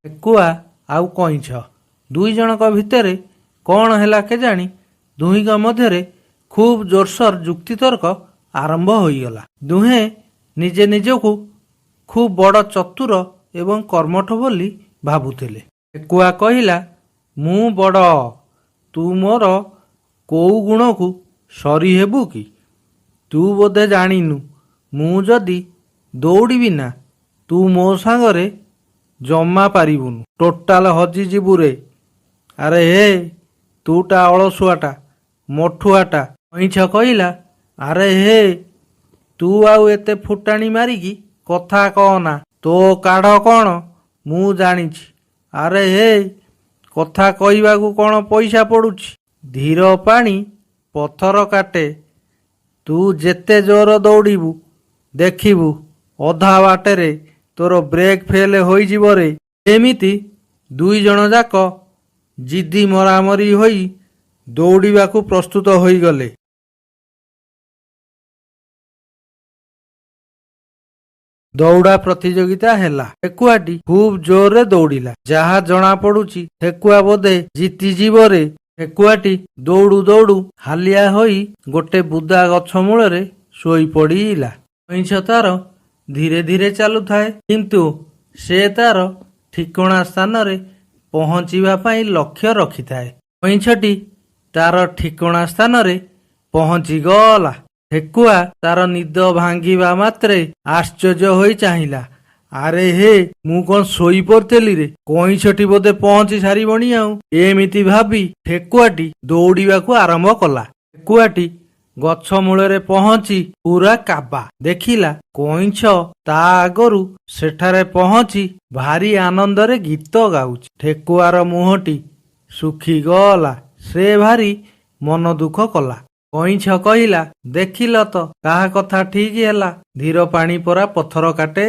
ଠେକୁଆ ଆଉ କଇଁଛ ଦୁଇ ଜଣଙ୍କ ଭିତରେ କ'ଣ ହେଲା କେଜାଣି, ଦୁହିଁଙ୍କ ମଧ୍ୟରେ ଖୁବ୍ ଜୋରସୋର ଯୁକ୍ତିତର୍କ ଆରମ୍ଭ ହୋଇଗଲା। ଦୁହେଁ ନିଜେ ନିଜକୁ ଖୁବ୍ ବଡ଼ ଚତୁର ଏବଂ କର୍ମଠ ବୋଲି ଭାବୁଥିଲେ। ଠେକୁଆ କହିଲା, ମୁଁ ବଡ଼, ତୁ ମୋର କୋଉ ଗୁଣକୁ ସରି ହେବୁ କି? ତୁ ବୋଧେ ଜାଣିନୁ, ମୁଁ ଯଦି ଦୌଡ଼ିବି ନା, ତୁ ମୋ ସାଙ୍ଗରେ ଜମା ପାରିବୁନୁ, ଟୋଟାଲ ହଜିଯିବୁରେ। ଆରେ ହେ, ତୁଟା ଅଳସୁଆଟା, ମଠୁଆଟା। କଇଁଛ କହିଲା, ଆରେ ହେ, ତୁ ଆଉ ଏତେ ଫୁଟାଣି ମାରିକି କଥା କହନା। ତୋ କାଢ଼ କ'ଣ ମୁଁ ଜାଣିଛି। ଆରେ ହେ, କଥା କହିବାକୁ କ'ଣ ପଇସା ପଡ଼ୁଛି? ଧୀର ପାଣି ପଥର କାଟେ। ତୁ ଯେତେ ଜୋର ଦୌଡ଼ିବୁ, ଦେଖିବୁ ଅଧା ବାଟରେ ତୋର ବ୍ରେକ୍ ଫେଲ୍ ହୋଇଯିବରେ। ଏମିତି ଦୁଇ ଜଣ ଯାକ ଜିଦି ମରାମରି ହୋଇ ଦୌଡ଼ିବାକୁ ପ୍ରସ୍ତୁତ ହୋଇଗଲେ। ଦୌଡ଼ା ପ୍ରତିଯୋଗିତା ହେଲା। ଠେକୁଆଟି ଖୁବ୍ ଜୋରରେ ଦୌଡ଼ିଲା। ଯାହା ଜଣାପଡ଼ୁଛି, ଠେକୁଆ ବୋଧେ ଜିତିଯିବରେ। ଠେକୁଆଟି ଦୌଡୁ ଦୌଡୁ ହାଲିଆ ହୋଇ ଗୋଟେ ବୁଦା ଗଛ ମୂଳରେ ଶୋଇପଡ଼ିଲା। କଇଁଛ ତାର ଧୀରେ ଧୀରେ ଚାଲୁଥାଏ, କିନ୍ତୁ ସେ ତାର ଠିକଣା ସ୍ଥାନରେ ପହଞ୍ଚିବା ପାଇଁ ଲକ୍ଷ୍ୟ ରଖିଥାଏ। କଇଁଛଟି ତାର ଠିକଣା ସ୍ଥାନରେ ପହଞ୍ଚିଗଲା। ଠେକୁଆ ତାର ନିଦ ଭାଙ୍ଗିବା ମାତ୍ରେ ଆଶ୍ଚର୍ଯ୍ୟ ହୋଇ ଚାହିଁଲା। ଆରେ ହେ, ମୁଁ କଣ ଶୋଇପଡ଼ିଥିଲି ରେ? କଇଁଛଟି ବୋଧେ ପହଞ୍ଚି ସାରିବଣି ଆଉ। ଏମିତି ଭାବି ଠେକୁଆଟି ଦୌଡ଼ିବାକୁ ଆରମ୍ଭ କଲା। ଠେକୁଆଟି ଗଛ ମୂଳରେ ପହଞ୍ଚି ପୁରା କାବା। ଦେଖିଲା, କଇଁଛ ତା ଆଗରୁ ସେଠାରେ ପହଞ୍ଚି ଭାରି ଆନନ୍ଦରେ ଗୀତ ଗାଉଛି। ଠେକୁଆର ମୁହଁଟି ଶୁଖିଗଲା। ସେ ଭାରି ମନ ଦୁଃଖ କଲା। କଇଁଛ କହିଲା, ଦେଖିଲ ତ, କାହା କଥା ଠିକ୍ ହେଲା? ଧୀର ପାଣି ପରା ପଥର କାଟେ।